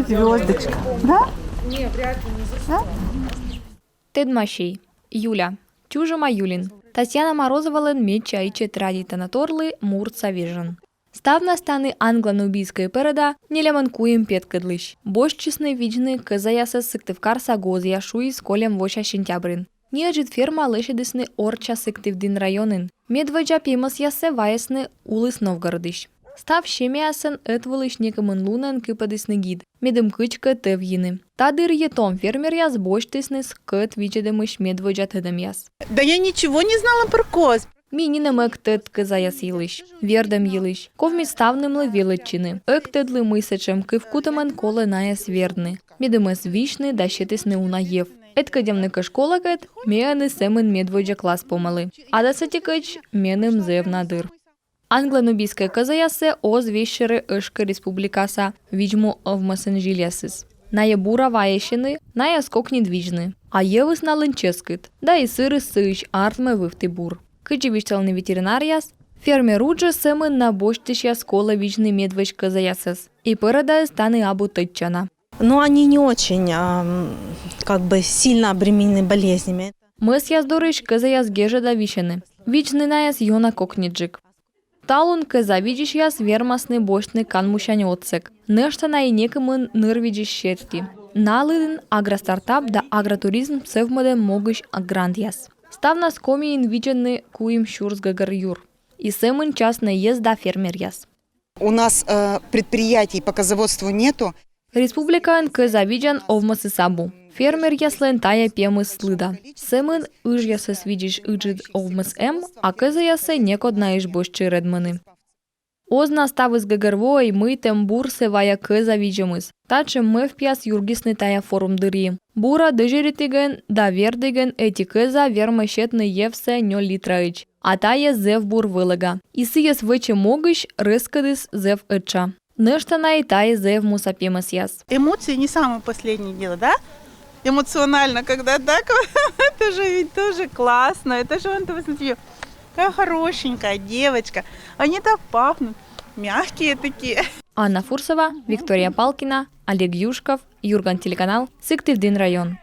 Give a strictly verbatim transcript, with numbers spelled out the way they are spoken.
Звездочка. Да? Тӧдмасей. Юля. Чужӧма Юлин. Татьяна Морозовалӧн медся ичӧт радейтанаторлы муртса вежон. Ставнас тані англо-нубийскӧй пӧрӧда нелямын куим петкӧдлысь. Босьтчисны видзны кӧзаясӧс Сыктывкарса гозъяс, шуис кольӧм вося сентябрын. Неыджыд ферма лӧсьӧдісны орчча Сыктывдін районын. Медводдза пемӧсъяссӧ вайисны Улыс Новгородысь. Став семьяясӧн ӧтвылысь некымын лунӧн кыпӧдісны гид, медым кыдзкӧ тӧвйыны. Та дырйи том фермеръяс босьтісны скӧт видзӧдӧмысь медводдза тӧдӧмъяс. Да я ничего не знала про коз. Ми нинӧм эг тӧд кӧзаяс йылысь, вердӧм йылысь. Ковмис ставнымлы велӧдчыны. Эг тӧдлы, мый сэтшӧм кывкутӧмӧн колӧ найӧс вердны, медым эз висьны да сетісны уна йӧв. Эд кӧдзӧдны кӧ школакӧд, ме ӧні сӧмын медводдза класс помалі. А дас ӧтикӧдз меным зэв на дыр. Англо-нубийскӧй кӧзаяссӧ оз весьсьӧры ӧшкы республикаса видз-му овмӧсын зільясыс. Найӧ бура вайӧсьӧны, найӧс кокньыд видзны. А йӧвыс налӧн чӧскыд, да и сырыс сыысь артмӧ вывті бур. Кыдзи висьталӧны ветеринаръяс, фермер уджыс сӧмын на босьтысьяс колӧ видзны медводз кӧзаясӧс. И пӧрӧдаыс тані абу тӧдчана. Но они не очень, ам, как бы, сильно обременены болезнями. Мӧсъяс дорысь кӧзаяс гежӧда висьӧны. Видзны найӧс ёна кокньыдджык. Талун кӧза видзысьяс вермасны босьтны канмусянь отсӧг. Нӧшта на и некымын нырвидзысь серти. На лыдын агростартап да агротуризм сӧвмӧдӧм могысь грантъяс. Ставнас Комиын видзӧны куим сюрс гӧгӧр юр. И сӧмын частнӧйяс да фермеръяс. У нас э, предприятий по козоводству нету. Республикаын кӧза видзан овмӧсыс абу. Фермеръяслӧн тайӧ пемыс лыда. Сӧмын ыжъясӧс видзысь ыджыд овмӧс эм, а кӧзаяссӧ некод на эз босьтчы рӧдмыны. Оз на ставыс гӧгӧрвоӧй, мыйтӧм бурсӧ вайӧ кӧза видзӧмыс. Татшӧм мӧвпъяс юргисны тайӧ форум дырйи. Бура дӧзьӧритігӧн да вердігӧн ӧти кӧза вермӧ сетны йӧвсӧ нёль литраӧдз. А тайӧ зэв бур вӧлӧга. И сійӧс вӧчӧм могысь рӧскӧдыс зэв ӧтша. Нӧшта на и тайӧ зэв муса пемӧсъяс. Эмоции не самое последнее дело, да? Эмоционально, когда так, это же ведь тоже классно, это же вон ты посмотри, какая хорошенькая девочка, они так пахнут, мягкие такие. Анна Фурсова, Виктория Палкина, Олег Юшков, Юрган телеканал, Сыктывдін район.